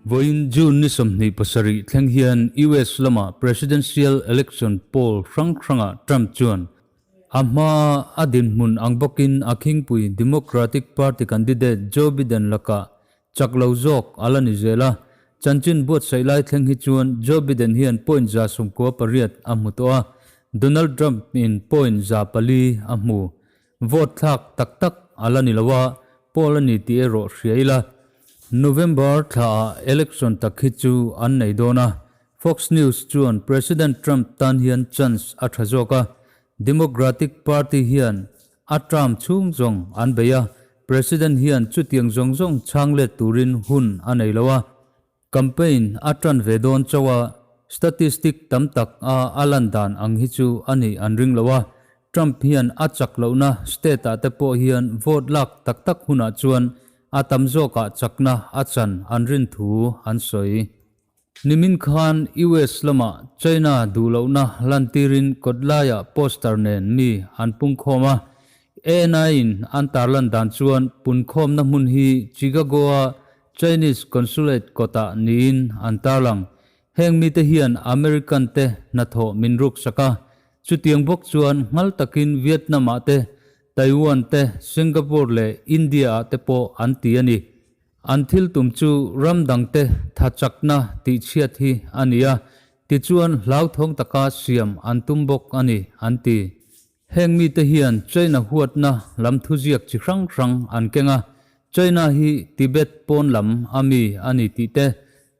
Vawiin June ni 27 thleng hian US lama Presidential Election poll hrang hrangah Trump chuan a hmaa a dinhmun ang bawkin a khingpui Democratic Party candidate Joe Biden lakah chak lo zawk a la ni zel a. Chanchin buatsaih lai thleng hi chuan Joe Biden hian point 98 a hmu tawh a, Donald Trump in point 400 a hmu. Vote thlak tak tak a la ni lo a, poll a ni tih erawh hria ila. November thlaah election tak hi chu an nei dawn a, Fox News chuan President Trump tan hian chance a tha zawk a, Democratic Party hian a term chhung zawng an bei a, President hian chutiang zawng zawng chhang let turin hun a nei lo a, Campaign a tan ve dawn chauh a, statistic tam tak a a lan dan ang hi chu a nih an ring lo a, Trump hian a chak lohna state ah te pawh hian vote lak tak tak hunah chuan a tam zawkah chakna a chan an rin thu an sawi. Nimin khan US lamah China duh lohna lantirin kawtlaiah poster nen mi an pungkhawm a, ANI-in an tarlan dan chuan punkhawmna hmun hi Chicago-a Chinese Consulate kawtah niin an tarlang. Heng mite hian American te hnathawh min ruksak a, chutiang bawk chuan nghal takin Vietnam-ah te, Taiwan te, Singapore leh India-ah te pawh an ti a ni. An thil tum chu ram dangte tha chakna tihchhiat hi a ni a, tichuan hlauthawng taka siam an tum bawk a ni, an ti. Heng mite hian China huatna lam thuziak chi hrang hrang an keng a, China hi Tibet pawn lam a mi a ni tih te,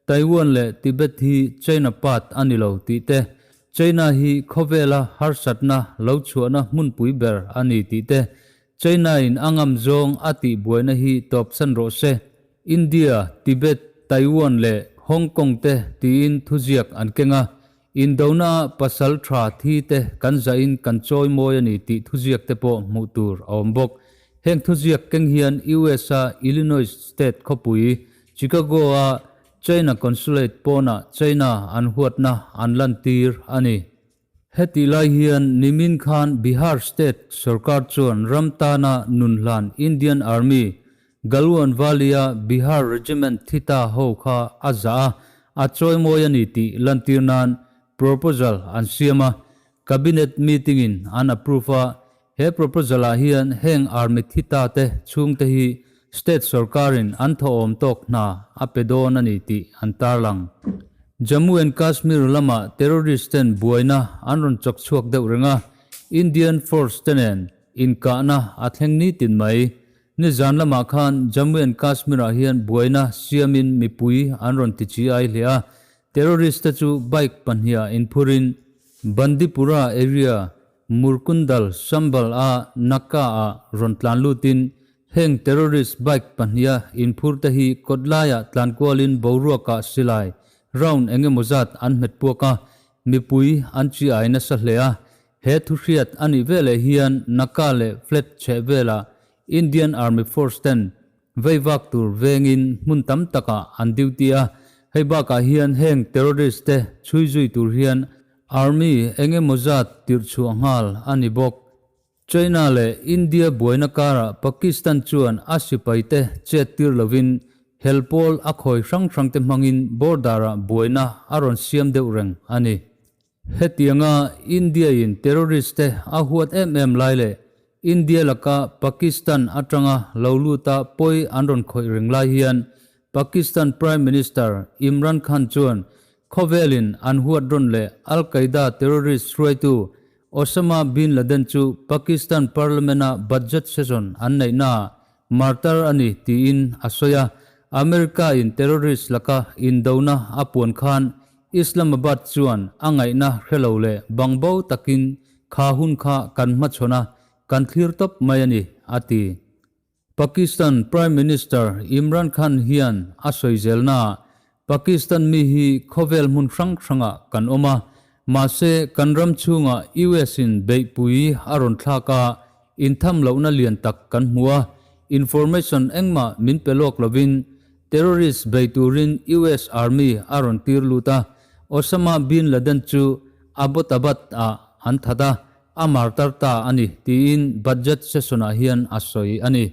Taiwan leh Tibet hi China part a ni lo tih te, China hi khawvela harsatna lo chhuahna hmunpui ber a ni tih te, China in a ngam zawng a tih buaina hi tawpsan rawh se, India, Tibet, Taiwan leh Hong Kong te tiin thuziak an keng a, Indona pasal tha thi te kan zahin kan chawi mawi a ni tih thuziak te pawh hmuh tur a awm bawk. Heng thuziak keng hian US a Illinois state khawpui Chicago a China Consulate pawnah China an huatna an lantir a ni. Hetih lai hian nimin khan Bihar state sorkar chuan ram tana nun hlan Indian Army Galwan Valley-a Bihar Regiment thi ta ho kha a zah a, a chawimawi a ni tih lantir nan proposal an siam a, Cabinet meeting-in an approve a, he proposal-ah hian heng army thi ta te chhungte hi state sorkarin an thawhawm tawk hna a pe dawn a ni tih an tarlang. Jammu and Kashmir lamah terrorist ten buaina an rawn chawk chhuak deuh reng a, Indian force te nen inkahna a thleng nitin mai. Nizan lamah khan Jammu and Kashmir-ah hian buaina siamin mipui an rawn ti chi ai hle a, terrorist te chu bike pahniha inphurin Bandipura area Murkundal Sambal-a Naka-ah rawn tlan lutin heng terrorist bike pahniha inphur te hi kawtlaiah tlan kualin boruakah silai round engemaw zat an hmet puak a, mipui an chi ai nasa hle a. He thuhriat a nih veleh hian Naka leh Flat chheh velah Indian Army Force ten veivak tur vengin hmun tam takah an duty a, hei bakah hian heng terrorist te chhui zui tur hian Army eng emaw zat tirh chhuah nghal a ni bawk. China leh India buaina karah Pakistan chuan a sipai te chet tir lovin hel pawl a khawi hrang hrang te hmangin border ah buaina a rawn siam deuh reng a ni. Hetianga India-in terrorist te a huat em em lai leh India laka Pakistan atanga lo luta pawi an rawn khawih reng lai hian Pakistan Prime Minister Imran Khan chuan khawvelin an huat rawn leh Al-Qaeda terrorist hruaitu Osama bin Laden chu Pakistan Parliament-a budget session an neihnaah martyr a ni tiin a sawi a, America-in terrorist laka indona a puan khan Islamabad chuan a ngaihna hre lo leh bangbo takin kha hun kha kan hmachhawn a, kan thlir tawp mai a ni, a ti. Pakistan Prime Minister Imran Khan hian a sawi zelnaah, Pakistan mi hi khawvel hmun hrang hrangah kan awm a, mahse kan ram chhungah US-in beihpui a rawn thlak a, intham lohna lian tak kan hmu a, information engmah min pe lawk lovin Terrorist bei turin US Army a rawn tir lut a, Osama bin Laden chu Abbottabad ah an that a, a martar ta a ni, tiin budget session-ah hian a sawi a ni.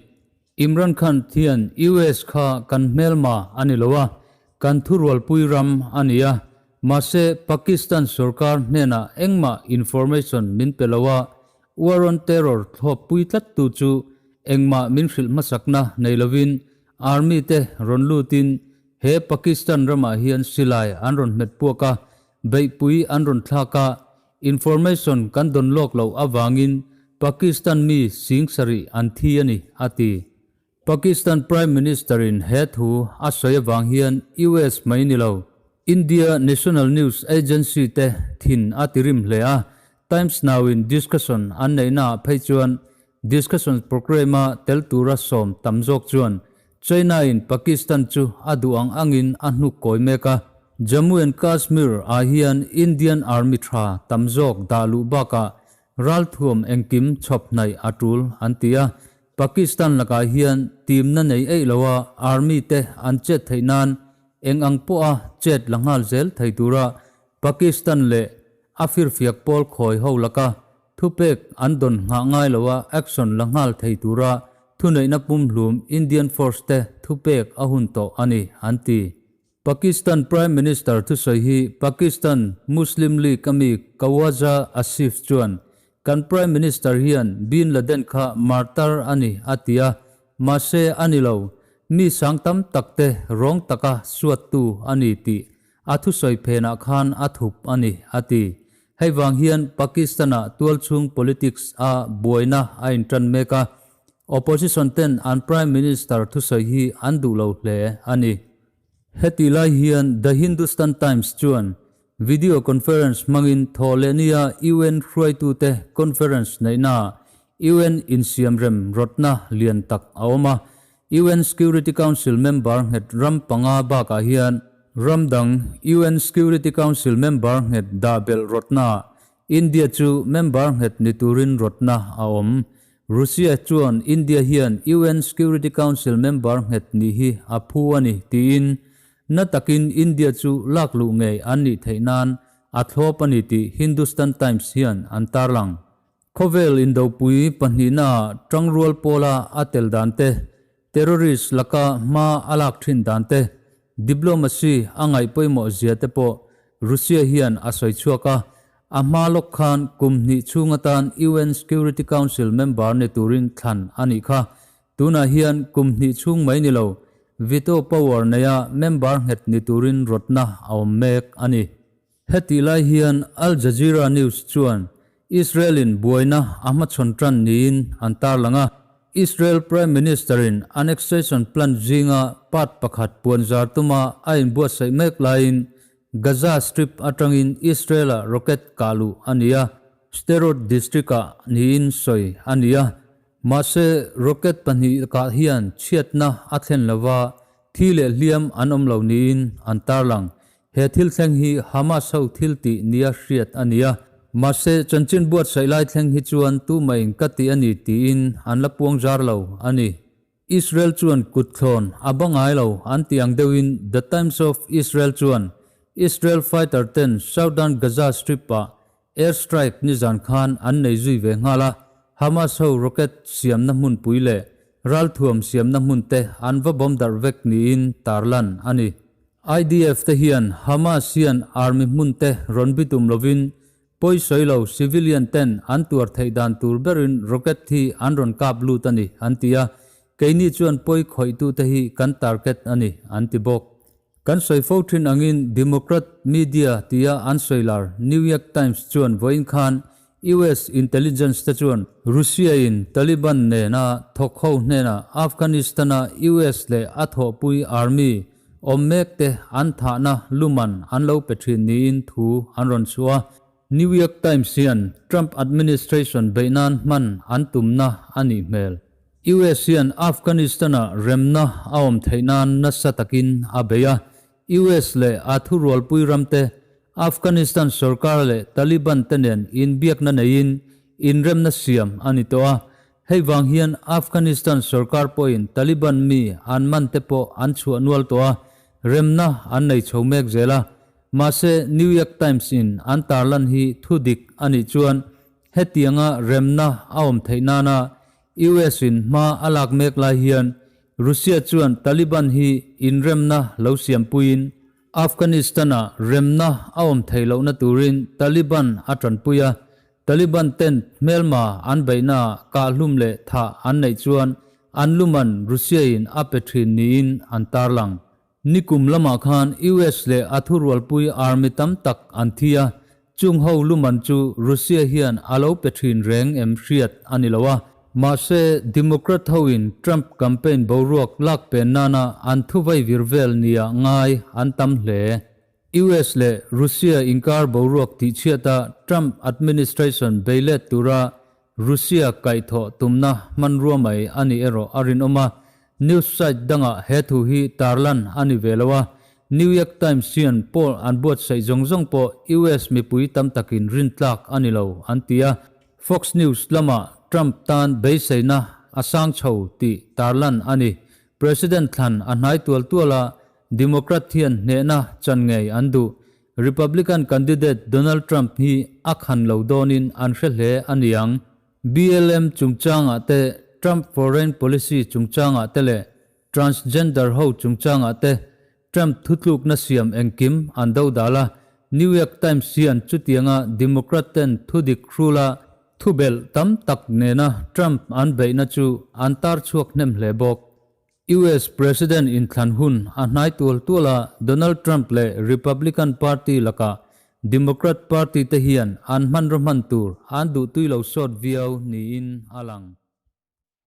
Imran Khan hian US kha kan hmelma a ni lo a, Kan thurualpui ram a ni a, mahse Pakistan sorkar hnenah engmah information min pe lo a, war on terror thlawppui tlattu chu engmah min hrilh hmasakna nei lovin army te rawn lutin he Pakistan ramah hian silai an rawn hmet puak a, beihpui an rawn thlak a, information kan dawn lawk loh avangin Pakistan mi sing sarih an thi a ni, a ti. Pakistan Prime Minister in he thu a sawi avang hian US mai ni lo, India National News Agency te thin a ti rim hle a, Times Now in discussion an neihnaah phei chuan discussion programme a tel tura sawm tam zawk chuan China in Pakistan chu a duh ang angin a hnuk kawi mek a, Jammu and Kashmir ah hian Indian Army tha tam zawk dah luh bakah ralthuam engkim chhawp hnaih a tul an ti a, Pakistan lakah hian team na nei eih lo a army te an chet theih nan eng ang pawha chet la nghal zel thei tura Pakistan leh a firfiak pawl khawi ho laka thupek an dawn nghah ngai lo a action la nghal thei tura thuneihna pumhlum Indian force te thupek a hun tawh a ni an ti. Pakistan Prime Minister thusawi hi Pakistan Muslim League ami Khawaja Asif chuan kan Prime Minister hian Bin Laden kha martyr a ni a ti a, mahse a ni lo, mi sang tam tak te rawng taka suattu a ni tih a thusawi phenah khan a thup a ni a ti. Hei vang hian Pakistan-ah tualchhung politics a buaina a intan mek a, opposition ten an Prime Minister thusawi hi an duh lo hle a ni. Heti lai hian The Hindustan Times chuan video conference hmangin thawhlehnia UN hruaitute conference neihnaah UN insiamrem rawtna lian tak a awm a. UN Security Council member nghet ram panga bakah hian ram dang UN Security Council member nghet dah belh rawtnaah India chu member nghet ni turin rawtna a awm. Russia chuan India hian UN Security Council member nghet nih hi a phu a ni tiin na takin India chu lak luh ngei an nih theih nan a thlawp a ni tih Hindustan Times hian an tarlang. Khawvel indopui pahnihnaah tangrual pawla a tel dan te, terrorist laka hma a lak thin dan te, Diplomacy a ngaih pawimawh zia te pawh Russia hian a sawi chhuak a, a hma lawk khan kum hnih chhung atan UN Security Council member ni turin thlan a nih kha. Tunah hian kum hnih chhung mai ni lo, veto power neia member nghet ni turin rawtna a awm mek a ni. Hetih lai hian Al Jazeera News chuan Israel-in buaina a hmachhawn tan niin an tarlang a, Israel Prime Minister-in annexation plan zinga part pakhat puanzar tuma a inbuatsaih mek laiin Gaza Strip atangin Israel-a rocket kah luh a ni a, Sderot district-ah niin sawi a ni a. Mahse, rocket pahnihkah hian chhiatna a thlen lova, thi leh hliam an awm lo niin an tarlang. He thil thleng hi Hamas ho thil tih nia hriat a ni a, mahse chanchin buatsaih lai thleng hi chuan tumah-in ka ti a ni tiin an la puang zar lo a ni. Israel chuan kutthlawn a ba ngai lo an tih ang deuhin The Times of Israel chuan Israel fighter ten Southern Gaza Strip-ah air strike nizan khan an nei zui ve nghal a, Hamas ho rocket siamna hmunpui leh ralthuam siamna hmun te an va bomb darh vek niin tarlan a ni. IDF te hian Hamas hian army hmun te rawn bitum lovin pawi sawi lo civilian ten an tuar theih dan tur berin rocket hi an rawn kap lut a ni an ti a, keini chuan pawi khawihtute hi kan target a ni an ti bawk. Kan sawi fo thin angin Democrat media tia an sawi lar New York Times chuan vawiin khan US intelligence te chuan Russia in Taliban nena thawk ho hnenah Afghanistan-a US leh a thawhpui army awm mek te an thahna luman an lo pe thin niin thu an rawn chhuah a. New York Times hian Trump administration beih nan hman an tumna a nih hmel. US hian Afghanistan-ah remna a awm theih nan nasa takin a bei a, US leh a thurualpui ramte Afghanistan sorkar leh Taliban te nen inbiakna neiin inremna siam a ni tawh a, hei vang hian Afghanistan sorkar pawhin Taliban mi an man te pawh an chhuah nual tawh a, remna an nei chho mek zel a. Mahse, New York Times in an tarlan hi thudik a nih chuan hetianga remna a awm theih nana US in hma a lak mek lai hian Russia chuan Taliban hi inremna lo siampuiin Afghanistan-a remna a awm theih lohna turin Taliban a tanpui a, Taliban ten hmelma an beihnaah kahhlum leh thah an neih chuan an luman Russia-in a pe thin niin an tarlang. Nikum lamah khan US leh a thurualpui army tam tak an thi a, chung ho luman chu Russia hian a lo pe thin reng em hriat a ni lo a. Mahse, Democrat hoin Trump campaign boruak lak pen nana an thuvei vir vel nia ngai an tam hle. US leh Russia inkar boruak tihchhiata Trump administration beilet tura Russia kaihthawh tumna hmanrua mai a nih erawh a rinawm a, news site dangah he thu hi tarlan a ni ve lo a, New York Times hian poll an buatsaih zawng zawng pawh US mipui tam takin rintlak a ni lo an ti a, Fox News lamah Trump tan beiseina a sang chho tih tarlan a ni. President thlan a hnai tual tual a, Democrat hian hnehna chan ngei an duh. Republican candidate Donald Trump hi a khan lo dawnin an hre hle a niang. BLM chungchangah te, Trump foreign policy chungchangah te leh transgender ho chungchangah te Trump thutlukna siam engkim an do dal a. New York Times hian chutianga Democrat ten thudik hrula thubelh tam tak nena Trump an beihna chu an tar chhuak hnem hle bawk. US President inthlan hun a hnai tual tual a, Donald Trump leh Republican Party lakah Democrat Party te hian an hmanraw hman tur an duhtui lo sawt viau niin a lang.